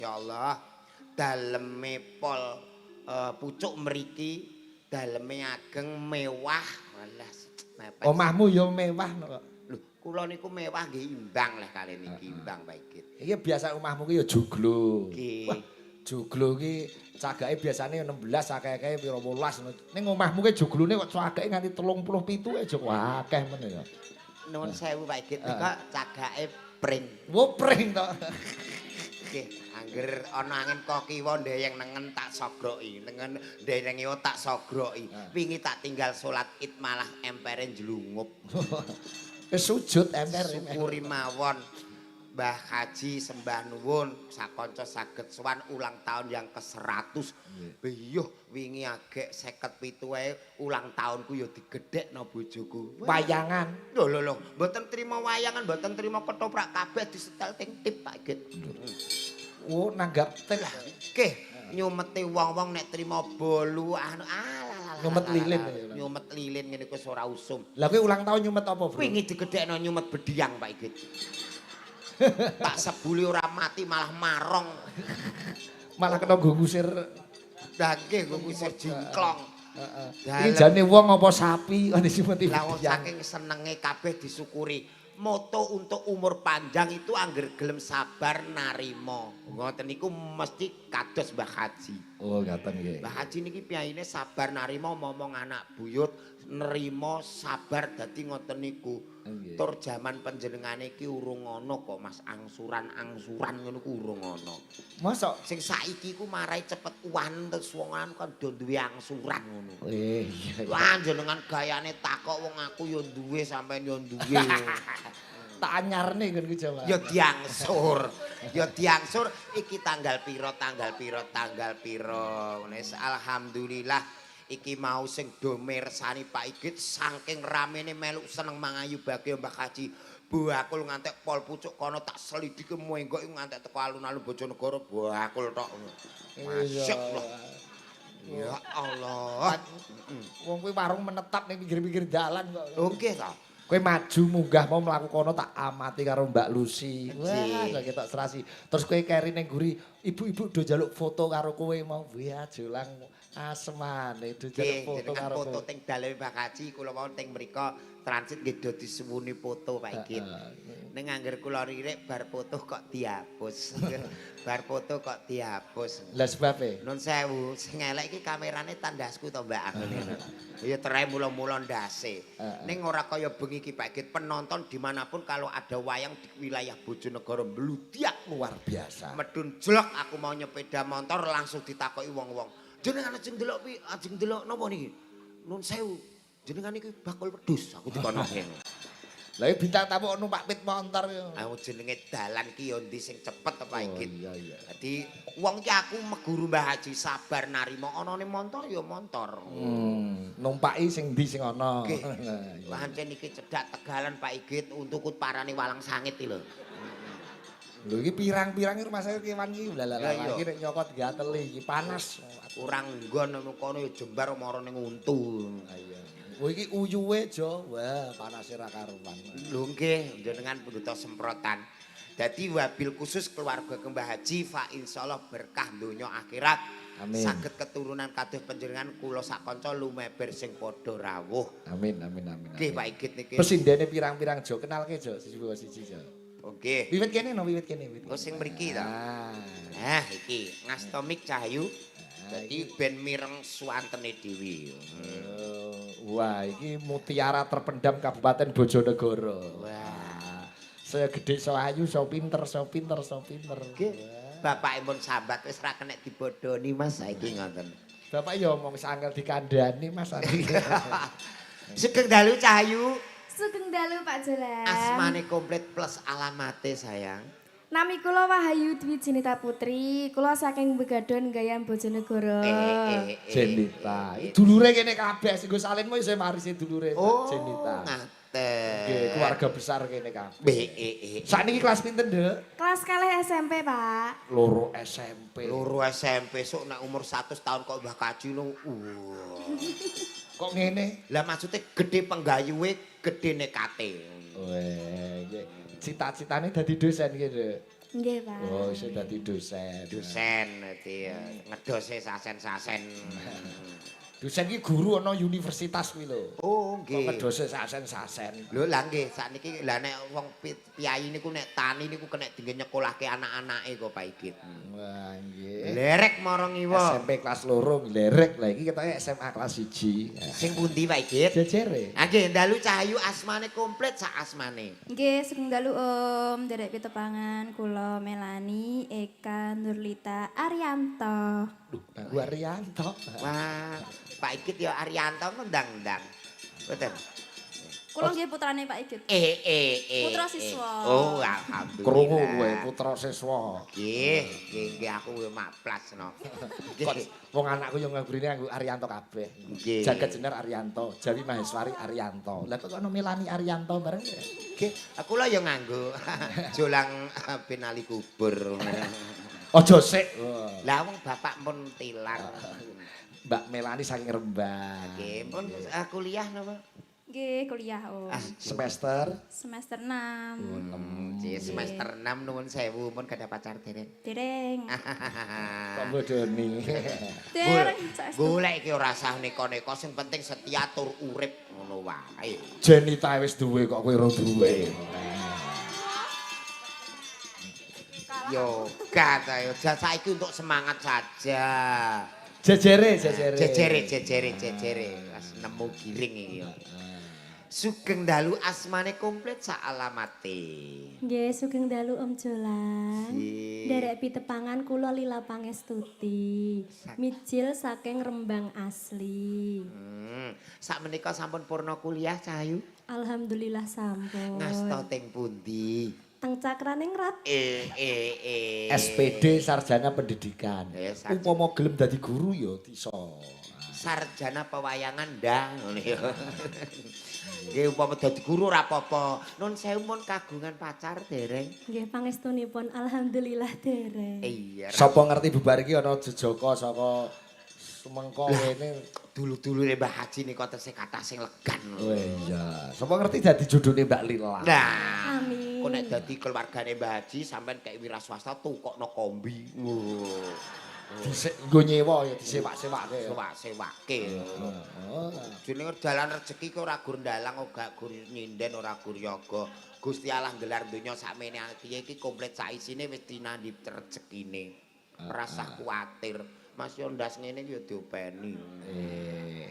Ya Allah, daleme pol pucuk mriki daleme ageng mewah. Walah, mepet. Omahmu ya mewah no kok. Lho, kula niku mewah nggih imbang lah kali niki, imbang Pak Igit. Iki biasa omahmu ki ya joglo. Nggih. Wah, joglo ki cagake biasane 16, akeh-akeh pira 18. Ning omahmu ki joglone kok cagake nganti 37 e jog. Wah, akeh men ya. Nuwun sewu, Pak Igit, nika cagake pring. Wo, pring to. Nggih, angger ana angin kok kiwa ndeyeng nengen tak sogroki, nengen ndeyeng kiwa tak sogroki. Wingi tak tinggal salat Id malah empere njlungup. Wis sujud emper. Syukuri mawon. Mbah Haji, sembah nuwun sakanca saged sowan ulang tahun yang ke-100. Biyuh, wingi agek 57 wae ulang tahunku ya digedhekno bojoku. Wayangan. Lho lho lho, mboten trima wayangan, mboten trima ketoprak, kabeh disetel teng tip, Pak Git. Oh, nanggap tip. Lah, nggih, nyumete wong-wong nek trima bolu anu alah. Nyumet lilin ya. Nyumet lilin ngene iku wis ora usum. Lah, kowe ulang tahun nyumet apa, Bro? Wingi digedhekno nyumet bediang, Pak Igit. Tak sebuli ora mati, malah marong. Malah kena nggo ngusir. Lah nggih, nggo ngusir jingklong. Heeh. Dalem. Iki jane wong apa sapi kok disumeti Lah, wong bediang. saking senenge kabeh disyukuri. Moto untuk umur panjang itu angger gelem sabar narima. Ngoten niku mesti kados Mbah Haji. Oh, ngaten nggih. Mbah Haji niki piyayine sabar narima, momong anak buyut, nerima sabar, dadi ngoten niku. Nggih. Tur jaman panjenengane iki urung ana kok, Mas, angsuran-angsuran ngono ku urung ana. Mosok? Sing saiki ku marai cepet uwan, terus wong anu kan do duwe angsuran ngono. Eh, iya. Wah, jenengan gayane takok, wong aku ya duwe, sampean ya duwe. Tak anyarne nggon ku coba. Ya diangsur. Ya diangsur iki tanggal piro, tanggal piro, tanggal piro. Wis, alhamdulillah iki mau sing do mirsani Pak Igit saking ramene meluk seneng mangayu bagya Mbah Haji. Bakul ngantek pol pucuk kono tak selidiki menggok ngantek teko alun-alun Bojonegoro bakul tok. Masyaallah. Ya Allah. Wong kuwi warung menetap ning pinggir-pinggir dalan kok. Lho, nggih ta. Kowe maju munggah mau mlaku kono tak amati karo Mbak Lucy. Wah, lha ketok serasi. Terus kowe keri ning guri, ibu-ibu do njaluk foto karo kowe mau. Wah, jolang asemane do njaluk Nggih, foto jenengan karo foto kowe. teng daleme Mbah Haji, kula wau teng mriko transit nggih do disuwuni foto, Pak Igit. Ning angger kula ririk bar foto kok dihapus. Bar foto kok dihapus. Lah, sebabe? Nun sewu, sing elek iki kamerane tandasku to, Mbak, aku ngene. Ya terai mula-mula ndase. Ning ora kaya bengi iki, Pak Igit, penonton dimanapun kalau ada wayang di wilayah Bojonegoro mbludak. Luar biasa. Medun jlok aku mau nyepeda motor langsung ditakoki wong-wong. "Jenengan ajeng delok pi, ajeng delok napa niki?" "Nun sewu, jenengan iki bakul wedhus," aku dikonoke. Lah, iki bintang tamu numpak pit motor yo. Aku jenenge dalan ki yo ndi sing cepet to, Pak Oh, Igit. iya. Dadi wong ki aku meguru Mbah Haji sabar narima, anane montor ya montor. Numpaki sing ndi sing ana. Nggih. Iya. Pancen iki cedhak tegalan, Pak Igit, untuku parane walang sangit iki lho. Lho, iki pirang-pirang iki rumah sakit kewan iki. Lah lah Lah, lah iya. iki nek nyokot gateli iki panas. Kurang nggon nang kono ya jembar mara ning untu. Ah, iya. Oh, iki uyuhe jo. Wah, panase ra karuan. Lho nggih, jenengan buta semprotan. Dadi wabil khusus keluarga Mbah Haji fa insyaallah berkah donya akhirat. Amin. Saged keturunan kados panjenengan kula sak kanca lumeber sing padha rawuh. Amin amin amin. Nggih, amin. Pak Igit niki. Pesindene pirang-pirang jo, kenalke jo siji siji jo. Oke. Wiwit kene no, wiwit kene, wiwit. Oh, sing mriki ta? Ah. Nah, iki ngastomik Cahayu. Dadi ben mireng suwantene dhewe. Oh, wah, iki mutiara terpendam Kabupaten Bojonegoro. Wah. Saya gede, so ayu, so pinter, so pinter, so pinter. Nggih. Bapak pun sambat wis ra kenek dibodoni, Mas, saiki ngoten. Bapak ya omong sangel dikandani, Mas. Sugeng dalu, Cahayu. Sugeng dalu, Pak Jolang. Asmane komplit plus alamate, sayang. Nami kula Wahayu Dwi Jenita Putri, kula saking Begadon Gayam Bojonegoro. Eh, eh, eh. Jenita. Iki dulure kene kabeh sing nggo salinmu isih marisi dulure Oh, Jenita. ngaten. Nggih, keluarga besar kene kabeh. B E E. Sakniki kelas pinten, Nduk? Kelas 2 SMP, Pak. 2 SMP. 2 SMP, sok nek umur 100 tahun kok Mbah Kaji no. Wah. Kok ngene? Lah, maksudnya gede penggayuhe, gede nekate. Weh, nggih. Cita-citane dadi dosen ki, Nduk. Nggih, Pak. Oh, isih dadi dosen. Dosen dadi ngedose sasen-sasen. Dosen ki guru ana universitas kuwi lho. Oh, Kok nggih. ngedose sasen-sasen. Lho lah nggih, sakniki lah nek wong piyayi niku nek tani niku kena dingge nyekolahke anak-anake kok Pak Igit. Wah, nggih. Lerek marang ngiwa. SMP kelas 2 nglerek. Lah iki ketoke SMA kelas 1. Sing pundi Pak Igit? Jejere. Ah nggih, dalu Cahayu asmane komplit sak asmane. Nggih, sugeng dalu Om, nderek pitepangan kula Melani Eka Nurlita Arianto. Duh, nganggo Arianto. Wah, Pak Igit ya Arianto ngundang-ndang. Mboten. Kula nggih putrane Pak Igit. Putra siswa. Oh, alhamdulillah. Krungu kowe putra siswa. Nggih, nggih, nggih aku maplas no. Kok wong anakku yo nganggurine nganggo Arianto kabeh. Nggih. Jagat Jenar Arianto, Jawi Maheswari Arianto. Lah kok ana Melani Arianto bareng ya? Nggih, aku lah ya nganggo jolang ben ali kubur. Aja sik. Lah wong bapak pun tilar. Mbak Melani saking Rembang. Nggih, pun kuliah napa? Nggih, kuliah Om. Semester Semester 6. Nggih, semester 6 nuwun sewu pun gadah pacar dereng. Dereng. Kok bodoni. Dereng. Saestu. Golek iki ora usah neko-neko, sing penting setia tur urip ngono wae. Jenita wis duwe kok kowe ora duwe. Yo gak ta yo saiki untuk semangat saja. Jejere, jejere. Jejere, jejere, jejere. Wis nemu giring iki yo. Sugeng dalu asmane komplit sak alamate. Nggih, sugeng dalu Om Jolan. Nggih. Nderek pitepangan kula Lila Pangestuti. Mijil saking Rembang asli. Sak menika sampun purna kuliah Cahayu? Alhamdulillah sampun. Ngasta teng pundi? Teng Cakraningrat. SPD Sarjana Pendidikan. Sarjana. Upama gelem dadi guru ya iso. Sarjana pewayangan ndang ngono ya. Nggih upama dadi guru ora apa-apa. Nun sewu mun kagungan pacar dereng. Nggih, pangestunipun alhamdulillah dereng. Iya. Sapa ngerti bubar iki ana jejaka saka Sumengko kene. Dulu-dulure Mbah Haji nika tesih kathah sing legan. Oh iya. Sapa ngerti dadi jodone Mbak Lila. Nah, Amin. kok nek dadi keluargane Mbah Haji sampean kei wira swasta tukokno kombi. Wah. Dhisik nggo nyewa ya disewak-sewake. Sewak-sewake. Oh. Jenenge dalan rejeki ki ora gur ndalang, ora gur nyinden, ora gur yoga. Gusti Allah nggelar donya sakmene iki iki komplit sak isine wis dinandhi rezekine. Rasah kuwatir. Mas yo ndas ngene iki yo diopeni. Heeh.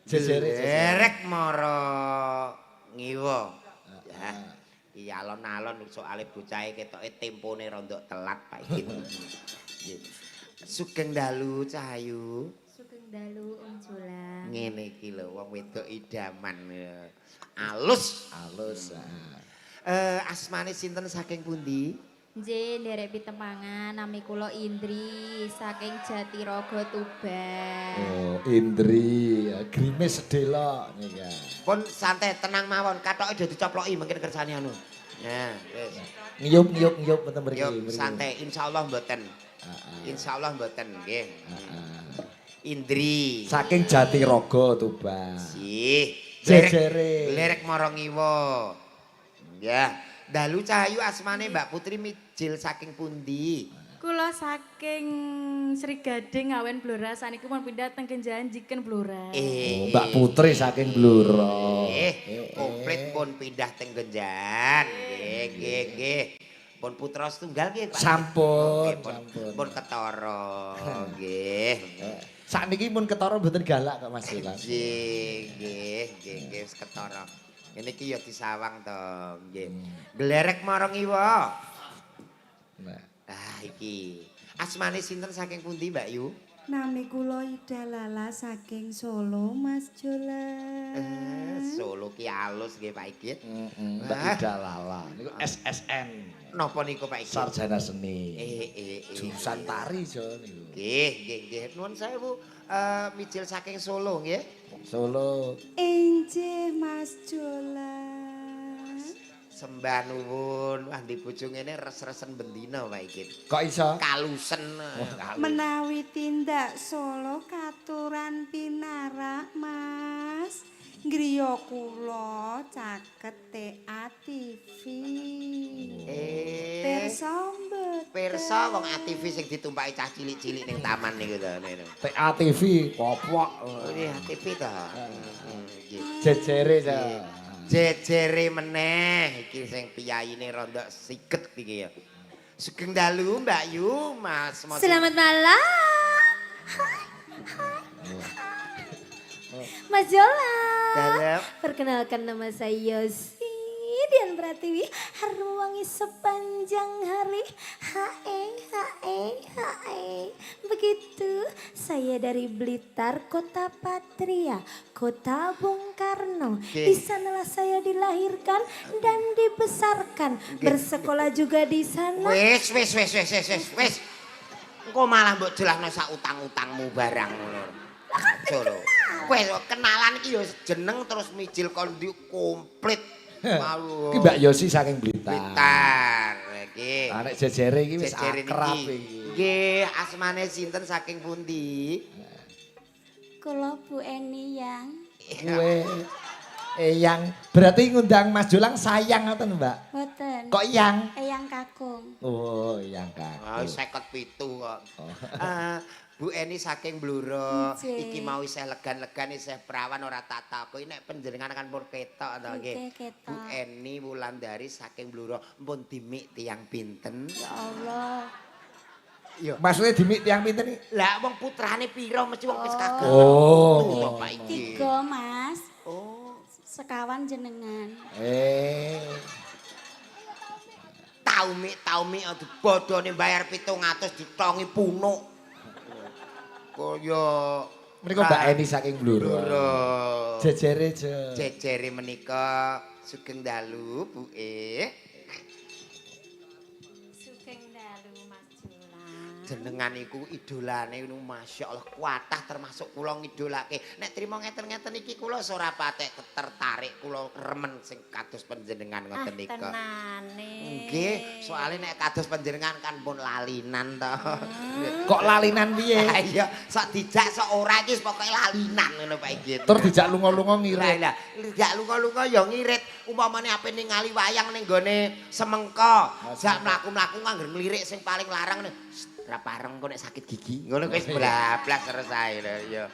Jejere jejere. Derek mara ngiwa. Ya. Iki alon-alon soale bocahe ketoke tempone rondok telat Pak Igit. Nggih. Sugeng dalu Cahayu. Sugeng dalu Om Jolan. Ngene iki lho wong wedok idaman. Alus. Alus. Asmane sinten saking pundi? Nggih, nderek pitepangan nami kula Indri saking Jatirogo Tuban. Oh, Indri, grimis sedelok nika. Pun santai tenang mawon, kathoke aja dicoploki mungkin kersane anu. Nah, wis. Ngiyup ngiyup ngiyup mboten mriki. Yo santai, insyaallah mboten. Insyaallah mboten nggih. Indri. Saking Jatirogo Tuban. Sih. Jejere. Lerek mara ngiwa. Ya. Dalu Cahayu asmane Mbak Putri mijil saking pundi? Kula saking Srigading Ngawen Blora saniki pun pindah teng Kenjahan Jiken Blora. Oh, Mbak Putri saking Blora. Komplit pun pindah teng Genjan. Nggih, nggih, nggih. Pun putra setunggal nggih, Pak. Sampun, Pun, sampun. pun ketara. Nggih. Sakniki mun ketara mboten galak kok Mas Jolan. Nggih, nggih, nggih, nggih wis ketara. Ngene iki ya disawang to, nggih. Glerek marang ngiwa. Nah. Ah iki. Asmane sinten saking pundi, Mbak Yu? Nami kula Ida Lala saking Solo, Mas Jolan. Solo ki alus nggih Pak Igit. Mbak Ida Lala niku SSN. Napa niku Pak Igit? Sarjana seni. Jurusan tari jo niku. Nggih, nggih, nggih. Nuwun sewu mijil saking Solo nggih. Solo. Injih Mas Jolan. Sembah nuwun. Wah, ndi bojo ngene res-resen bendina Pak Igit. Kok iso? Kalusen. Oh, Menawi tindak Solo katuran pinarak, Mas. Griya kula caket TATV. Pirsa mboten? Pirsa wong ATV sing ditumpaki cah cilik-cilik ning taman niku to ngene. TATV popok. Oh, iya ATV to. Nggih. Jejere ta. Jejere meneh iki sing piyayine rondok siget iki ya. Sugeng dalu Mbak Yu, Mas. Selamat malam. Hai, hai, hai. Mas Jola. Dalem. Perkenalkan nama saya Yosi Dian Pratiwi. Harum wangi sepanjang hari. Hae, hae, hae. Begitu, saya dari Blitar, Kota Patria, Kota Bung Karno. Oke. Di sanalah saya dilahirkan dan dibesarkan. Bersekolah juga di sana. Wis wis wis wis wis wis wis. Engko malah mbok jelasno sak utang-utangmu barang ngono. Aja lho. Kowe kenalan iki ya jeneng terus mijil kon ndi komplit. Mau. Iki Mbak Yosi saking Blitar. Blitar iki. Lah nek jejere iki wis Jejere akrab niki. iki. Nggih, asmane sinten saking pundi? Kula Bu Eni yang Kowe Eyang, berarti ngundang Mas Jolang sayang ngoten, Mbak? boten. Kok yang? Eyang kakung. Oh, yang Ah, kakung. 57 kok. Eh, Bu Eni saking Bluro, Nggih. iki mau isih legan-legan isih prawan ora tak takoki nek panjenengan kan pun ketok to nggih. Nggih, ketok. Bu Eni Wulandari saking Bluro, mpun dimik tiyang pinten? Ya Allah. Ya. Maksudnya dimik tiyang pinten iki? Lah wong putrane pira mesti wong wis kagak. Oh. to Pak iki. Tiga, Mas. Oh. Sekawan jenengan. Eh. Tau mik tau mik bodone bayar 700 ditongi punuk. Kaya Menika Mbak Eni saking Bluro. Bluro. Jejere je. Jejere menika sugeng dalu Bu E. Sugeng dalu Mas Jolang. Jenengan iku idolane niku masyaallah kuatah termasuk kula ngidolake. Nek trimo ngeten-ngeten iki kula ora patek tertarik, kula remen sing kados panjenengan Ah, ngoten nika. tenane. Nggih, soalnya nek kados panjenengan kan pun lalinan to. Kok lalinan piye? Iya, sok dijak sok ora iki pokoke lalinan ngono Pak Igit. Tur dijak lunga-lunga Lah ngirit. lah, dijak lunga-lunga ya ngirit. Umpamane ape ningali wayang ning gone Semengko, jak mlaku-mlaku ngangger nglirik sing paling larang ngene. Ora pareng kok nek sakit gigi. Ngono wis blablas selesai lho ya.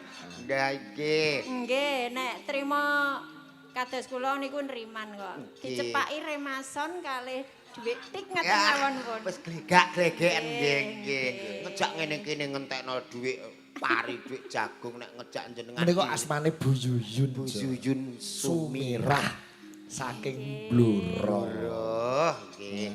Nggih iki. Nggih, nek trimo kados kula niku nriman kok. Nggih. Dicepaki remason kalih dhuwit tik ngaten Ya, mawon pun. Wis glegak-glegeken nggih nggih. Nggih. Ngejak ngene kene ngentekno dhuwit pari dhuwit jagung nek ngejak jenengan. Menika asmane Bu Yuyun. Bu Jo. Yuyun Sumirah. Sumirah saking Bluro. Lho, nggih.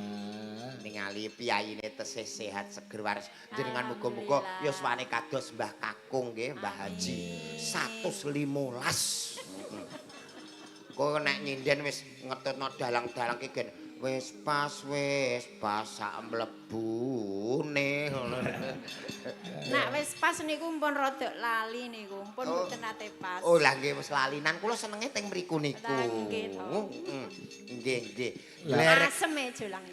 Ningali piyayine tesih sehat seger waras. Jenengan muga-muga yuswane kados Mbah Kakung nggih, Mbah Haji. 115. Kok nek nyinden wis ngetutno dalang-dalang ki gen wis pas sak mlebune ngono. Nek wis pas niku pun rodok lali niku, pun Oh. mboten nate pas. Oh lah nggih wis lalinan kula senenge teng mriku niku. Lah, nggih to. Nggih nggih. Lerek Asem e Jolang.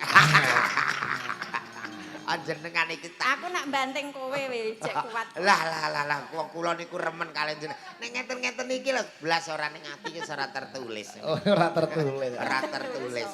panjenengan iki tak Aku nak banting kowe we cek kuat. Lah lah lah lah wong kula niku remen kalian jenengan. Nek ngeten-ngeten iki lho blas ora ning ati iki ora tertulis. Oh, ora tertulis. Ora tertulis.